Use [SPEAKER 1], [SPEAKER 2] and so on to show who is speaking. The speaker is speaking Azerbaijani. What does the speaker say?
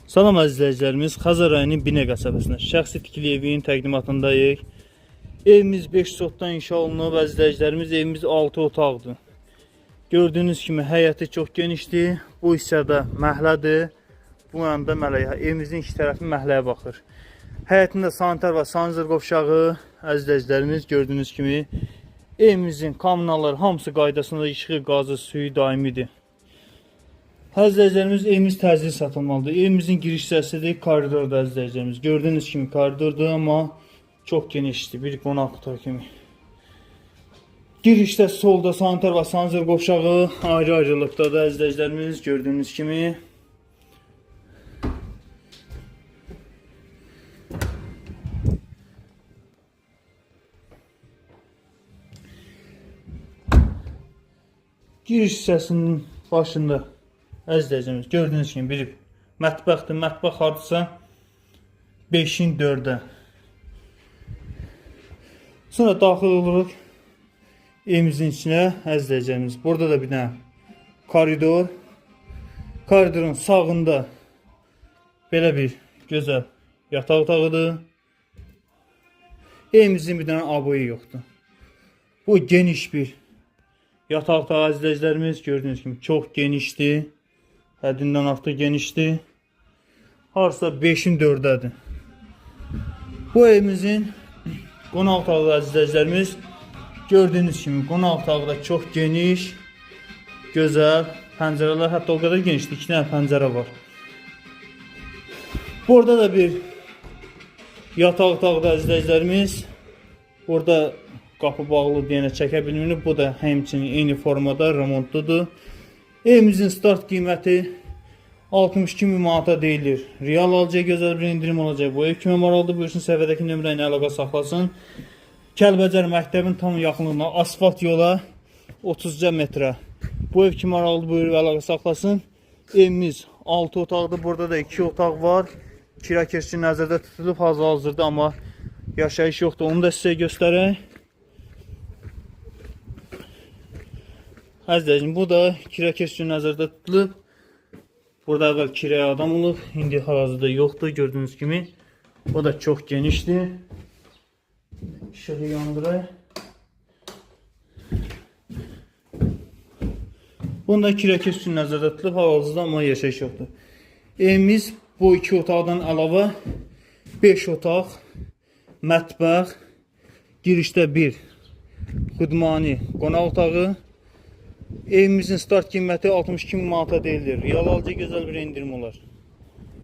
[SPEAKER 1] Salam əziz izləyicilərimiz, Xəzər rayonunun Binə qəsəbəsində şəxsi tikili evin təqdimatındayıq. Evimiz 5 sotdan inşa olunub, əziz izləyicilərimiz, evimiz 6 otaqdır. Gördüyünüz kimi həyəti çox genişdir. Bu hissədə məhəllədir. Bu yanda məhəllə, evimizin iki tərəfi məhəlləyə baxır. Həyətində sanitar və sanzor qovşağı, əziz izləyicilərimiz, gördüyünüz kimi evimizin kommunalları hamısı qaydasında, işığı, qazı, suyu daimidir. Əziz izləyicilərimiz, evimiz təcili satılmalıdır. Evimizin giriş hissəsidir, koridordur əziz izləyicilərimiz. Gördüyünüz kimi koridordur, amma çox genişdir, bir qonaq otağı kimi. Girişdə solda sanitar və sanzor qovşağı ayrı-ayrılıqdadır əziz izləyicilərimiz, gördüyünüz kimi. Giriş hissəsinin başında əziz izləyicilərimiz, gördüyünüz kimi bir mətbəxdir. Mətbəx hardasa 5-in 4-ə. Sonra daxil oluruq evimizin içinə, əziz izləyicilərimiz. Burada da bir dənə koridor. Koridorun sağında belə bir gözəl yataq otağıdır. Evimizin bir dənə aboyu yoxdur. Bu geniş bir yataq otağı əziz izləyicilərimiz, gördüyünüz kimi çox genişdir. Həddindən artıq genişdir. Harasa 5-in 4-ədir. Bu evimizin qonaq otağı əziz izləyicilərimiz, gördüyünüz kimi qonaq otağı da çox geniş, gözəl. Pəncərələr hətta o qədər genişdir, 2 dənə pəncərə var. Burada da bir yataq otağı da əziz izləyicilərimiz. Burada qapı bağlı deyənə çəkə bilmirik. Bu da həmçinin eyni formada remontludur. Evimizin start qiyməti 62 min manata deyilir. Real alıcıya gözəl bir endirim olacaq. Bu ev kimə maraqlıdır, buyursun səhifədəki nömrə ilə əlaqə saxlasın. Kəlbəcər məktəbin tam yaxınlığına, asfalt yola 30 metrə. Bu ev kimə maraqlıdır, buyurub əlaqə saxlasın. Evimiz 6 otaqdır. Burada da 2 otaq var. Kirakeş üçün nəzərdə tutulub hal-hazırda, amma yaşayış yoxdur. Onu da sizə göstərək. Əziz izləyicim, bu da kirakeş üçün nəzərdə tutulub. Burada əvvəl kiraya adam olub, indi hal-hazırda yoxdur, gördüyünüz kimi. O da çox genişdir. İşığı yandıraq. Bunda kirakeş üçün nəzərdə tutulub, hal-hazırda amma yaşayış yoxdur. Evimiz bu 2 otaqdan əlavə 5 otaq, mətbəx, girişdə bir xudmani qonaq otağı. Evimizin start qiyməti 62 min manata deyilir. Real alıcıya gözəl bir endirim olar.